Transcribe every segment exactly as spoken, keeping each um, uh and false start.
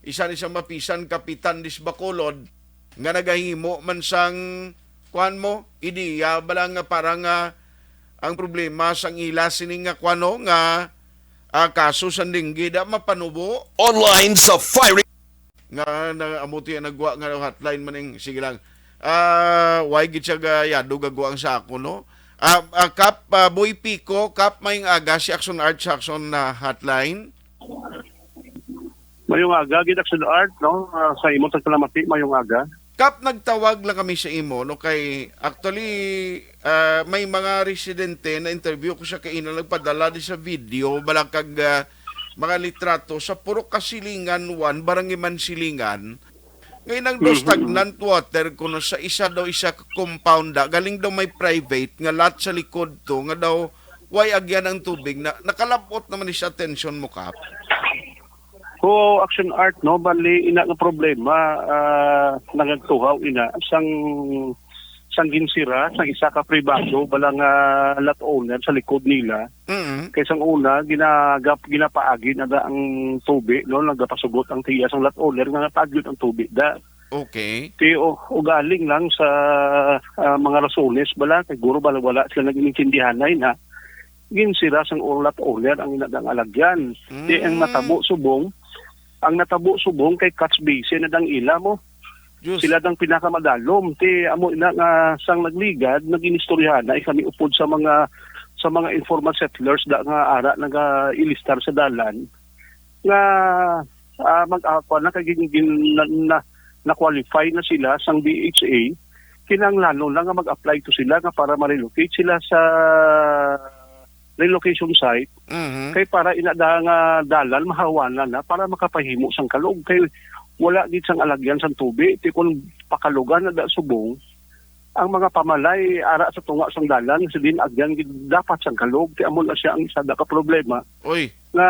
isa ni sa mapisan kapitan dis Bacolod nga nagahimo man sang, kuan mo, ideya bala nga para nga ang problema sang ila sini nga, kuan, no, nga, ah, kaso sang dengue da mapanubo. Online sa firing. Nga na, amo to yan, nagwa nga hotline man ning, sige lang. Ah, why gid siya gayado gagwa ang sa ako, no? Ah, ah, Kap, ah, Boy Pico, Kap, mayong aga, si Action Art sa Action na hotline. Mayong aga, gid Action Art, no? Ah, sa imo, sa kalamati, mayong aga. Kap, nagtawag lang kami sa imo, no? Kay, actually, ah, may mga residente na interview ko sa kaina nagpadala di sa video, bala kag, ah, mga litrato sa Purok Kasilingan one, Barangay Mansilingan. Ngayon ang daw Mhm. stagnant water kuno sa isa daw isa ka compound da, galing daw may private nga lot sa likod to nga daw way agyan ang tubig na nakalabot naman ni sa atensyon mo, Kap. Ko Action Art, no, bali ina nga problema, ah, nagagtuhaw ina sang sang ginsira sang isa ka pribado bala nga lot owner sa likod nila. Mm. Kay sang una ginagap ginapaagi na da ang tubi, no, nagapasugot ang tiya sang lot owner nga natagyod ang tubi da. Okay. Ti o, ugaling lang sa, ah, mga rasones bala, siguro bala wala sila nag-inintindihanay na ginsira sang lot owner ang ina nga alagyan. Ti ang Mm. natabo subong, ang natabo subong kay catch basin na dang ila mo. Diyos. Sila dang pinakamadalom. Ti amo ina nga sang nagligad, nag-inistoryahan na kami upod sa mga, sa mga informal settlers da nga ara nagailistar sa dalan nga, ah, mag-, ah, kuwan na, kay gin-, gin-, na, na, na-qualify na sila sang D H A, kinahanglanon lang nga mag-apply to sila nga para ma-relocate sila sa relocation site, Mhm. kay para ina da nga dalan mahawanan na para makapahimo sang kalog, kay wala gid sang alagyan sang tubi, ti kon pakalugan na da subong, ang mga pamalay ara sa tunga sang dalan, sa din agyan gid dapat sang kalog, ti amo na siya ang isa da ka problema Oy. nga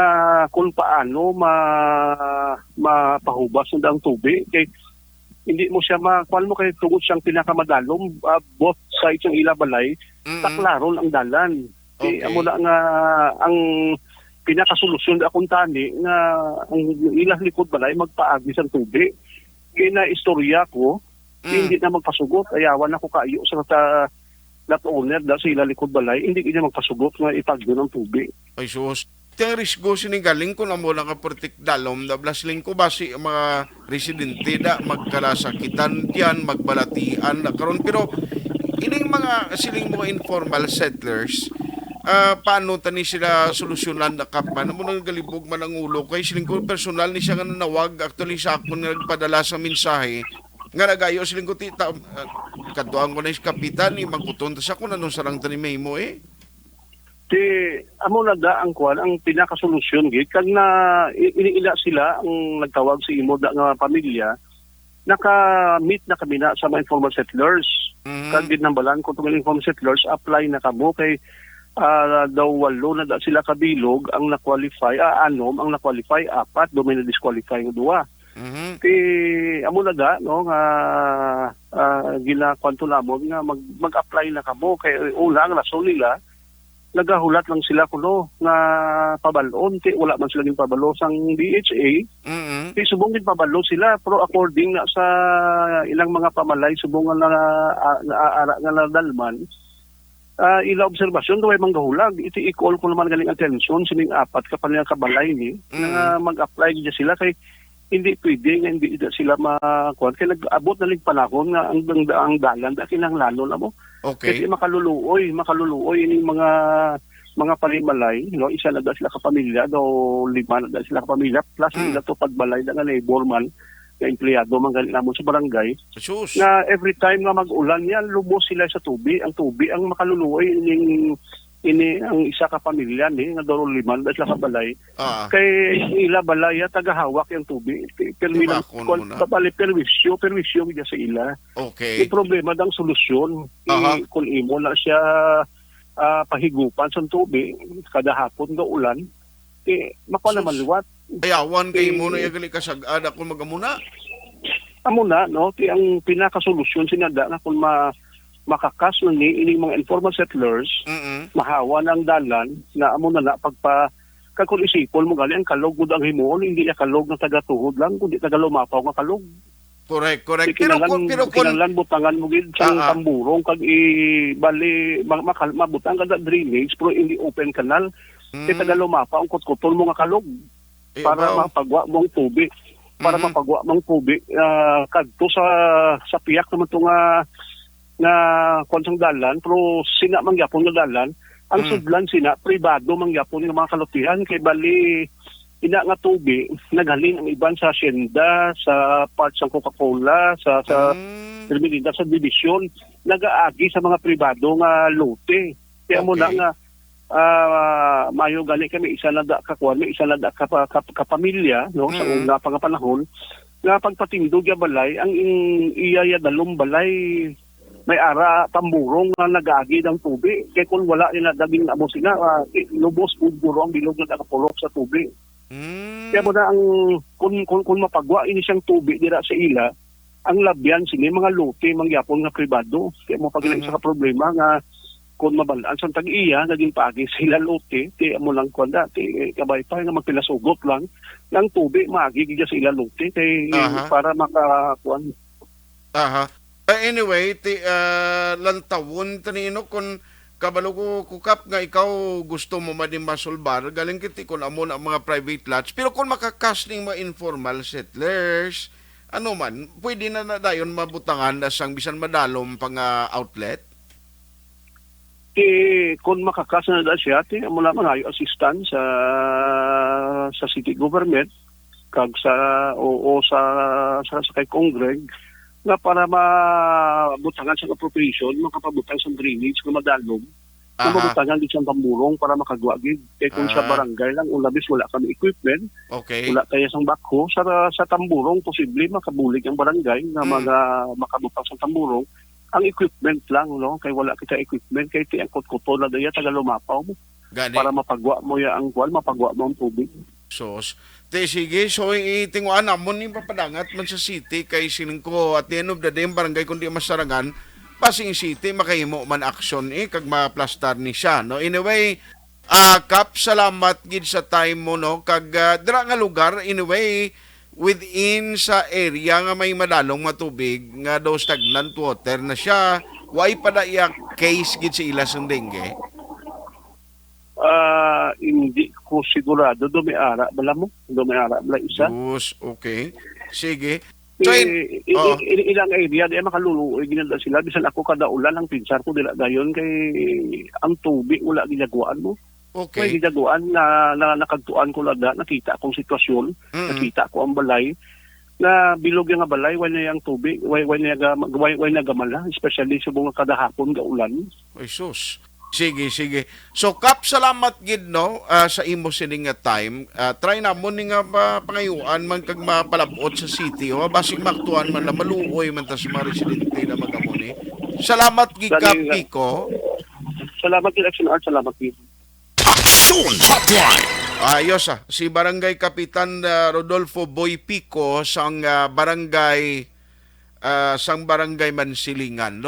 kung paano ma-, mapahubas na ang tubi, kay hindi mo siya ma-, kuwan mo, kay tungod siyang pinakamadalom, ah, both sides ang ila balay, Mm. taklaron ang dalan. Ti Okay. amo na nga ang pinakasolusyon akong tani nga ang ila likod balay magpaagi sang tubi. Kay na istorya ko, Mm. hindi na magpasugot. Ayawan ako kayo sa, sa lot owner da sa ila likod balay, hindi gid niya magpasugot nga itagyo ng tubi. Ay, sus. Ti ang risgo sini galing kung amo lang ka pertik dalom da blasling ko basi ang mga residente da magkalasakitan diyan, magbalatian na karon. Pero ining mga siling mga informal settlers, ah, paano tani sila solusyonan na, Kap, man? Amo nang galibog man ang ulo kay siling ko personal ni siya nga nanawag actually sa akon nga nagpadala sa mensahe nga nagayo siling ko ti ta-, ah, kadtuan ko na is kapitan ni magkuton ta sa kung anong sarang tani mahimo eh. Ti, amo na da ang kuwan, ang pinakasolusyon gid kag na i-, iniila sila ang nagtawag sa imo da nga pamilya, naka-meet na kami na sa mga informal settlers. Mhm. Kag ginambalan ko tong informal settlers, apply na kamo kay, ah, daw walo na da sila kabilog ang na-qualify, ah, anom ang na-qualify, apat daw may na-disqualify nga duwa. Mhm. Ti, amo na da, no, nga, ah, ginakuwan to namon nga mag-, mag-apply na kamo kay una ang rason nila, nagahulat lang sila kuno nga pabal-on, ti wala man sila ginpabalo sang D H A. Mm-mm. Ti subong ginpabalo sila, pero according na sa ilang mga pamalay, subong nga na, ah, nga ara nga nadalman, ah, ila obserbasyon, way manggahulag. Iti i-call ko naman galing atensyon sining apat ka pa nila kabalay ni, Mm. nga mag-apply gid sila kay hindi pwede nga hindi da sila ma-, kuwan. Kay nag-abot na ning panahon nga ang, ang, ang dalan da kinahanglanon na mo. Okay. Kasi makaluluoy, makaluluoy ining mga, mga panimalay, no? Isa na da sila ka pamilya, daw lima na da sila ka pamilya, plus Mm. ila to pagbalay na nga neighbor man, nga empleyado man gani namon sa barangay. Sus. Nga every time nga mag-ulan yan, lubos sila sa tubi. Ang tubi ang makaluluoy ining, ini ang isa ka pamilya ni, nga daw lima na da sila ka balay. Ah. Kay ila balay, ah, tagahawak yung tubi. Permi lang, Timakon mo na. Bali, perwisyo, perwisyo gid sa ila. Okay. Yung problema dang solusyon, Aha. i-, kung imo na siya, ah, pahigupan sa tubi, kada hapon nga ulan, eh, makuha Sus. naman liwat. Ayawan kay Eh, mo na yung gali kasag-ad ako magamuna. Amo na, no? Ti ang pinakasolusyon sinada nga kung ma-, makakas na ni ining mga informal settlers, Mm-mm. mahawa na ang dalan, na amo na na pagpa-, Kag kung isipon mo gani, ang kalog gud ang himuon, hindi iya kalog nga taga-tuhod lang, kundi taga-lumapaw nga kalog. Correct, correct. Di Pero kinahanglan, kun-, pero kun-, kinahanglan butangan mo gid sang Ah, ah. tamburong kag i-, bali, ma-, makal-, mabutang ka na drainage, pero hindi open canal. Kay Mm. taga-lumapaw ang kutkuton mo nga kalog Eh, para abaw. mapagwa mo ang tubi. Para Mhm. mapagwa mo ang tubi, ah, kadto sa, sa piyak naman to nga, nga kuwan sang dalan, pero sina man gyapon nga dalan, ang Mm. sudlan sina, pribado man gyapon nga mga kalutihan, kay bali, ina nga tubi, naghalin ang iban sa asyenda, sa part sa Coca-Cola, sa, sa Mm. Hermelinda, sa Division, nagaagi sa mga pribado nga lote. Kaya mo na Okay. nga, ah, mayo gani kay may isa na da ka kuwan, may isa na da ka pa-, ka-, ka pamilya, no, sa Mm. una pa nga panahon, nga pagpatindog ya balay, ang in-, iya ya dalom balay, may ara tamburong nga nagaagi ang tubi. Kay kung wala nila daging amo sila, ah, i-, lubos ug guro ang bilog nga nakapulok sa tubi. Mm. Kaya mo na ang, kung, kung, kung mapagwa ini siyang tubi dira sa ila, ang labyan sini mga lote man gyapon nga pribado. Kaya mo pag Mhm. isa ka problema nga kung mabalaan sa tag-iya, naging paagi sa ila lote, ti amo lang kuwan da, ti kabay pa nga magpilasugot lang, nga ang tubi maagi gid sa ila lote, kay Aha. para maka, kuwan. Aha. Ah, anyway, ti, ah, lantawon tani, no, kung kabalo ko, Kukap, nga ikaw gusto mo man din masulbar, galing kiti kung amo na ang mga private lots. Pero kung makakas ning mga informal settlers, ano man, pwede na na dayon mabutangan na sang bisan madalom pa nga outlet? Ti, kung makakas na da siya, ti, amo na mangayo assistance sa, sa city government, kag sa, o, o sa, sa, sa kay Congreg, nga para mabutangan sa appropriation, makapabutang sa drainage nga madalom, nga Aha. mabutangan gid siyang tamburong para makagwa gid. Kay kung sa Ah. barangay lang, ulabis wala kami equipment, Okay. wala tayo sang backhoe, sa, sa tamburong, posible makabulig ang barangay nga Mm. mga makabutang sa tamburong. Ang equipment lang, no? Kay wala kita equipment, kay ti ang kutkuton na daya, taga-lumapaw mo. Gani. Para mapagwa mo ya ang kuwan, mapagwa mo ang tubig. Sus. Te, sige, so, i-, tinguan namon ni papadangat man sa city kay siling ko, at the end of the day, ang barangay kundi masarangan, basing city, makahimo man action, eh, kag maplastar ni siya, no? Anyway, ah, Kap, salamat gid sa time mo, no? Kag, ah, dira nga lugar, anyway, within sa area nga may madalom nga tubig, nga daw stagnant water na siya, way pa da iya case gid sa ila sang dengue? Ah, hindi ko sigurado. Do may ara bala mo? Do may ara bala isa? Dos, okay. Sige. So, in-, Eh, i-, oh. i-, i-, ilang area, di makaluluoy ginanda sila. Bisan ako kada ulan ang pinsar ko, dila dayon kay ang tubig, wala ginaguan mo. Okay. May ginaguan na, na nakagtuan ko lada, nakita akong sitwasyon, Mm-mm. nakita ko ang balay, na bilog nga balay, way na yang tubig, way, way na ga-, way, way na gamala, especially sa mga kada hapon ga ulan. Ay, sus. Sige, sige. So, Kap, salamat gid, no, ah, sa imo sining nga time. Ah, try namon ni nga pa-, pangayuan man kag mapalabot sa city, o basig maktuan man na maluoy man ta sa mga residente na magamuni. Salamat gid, Kap Dali nga. Kiko. Salamat gid, Action Art. Salamat gid. Action Hotline. Ayos, ah. Si Barangay Kapitan, ah, Rodolfo Boy Pico sang, ah, barangay, ah, sang Barangay Mansilingan, no?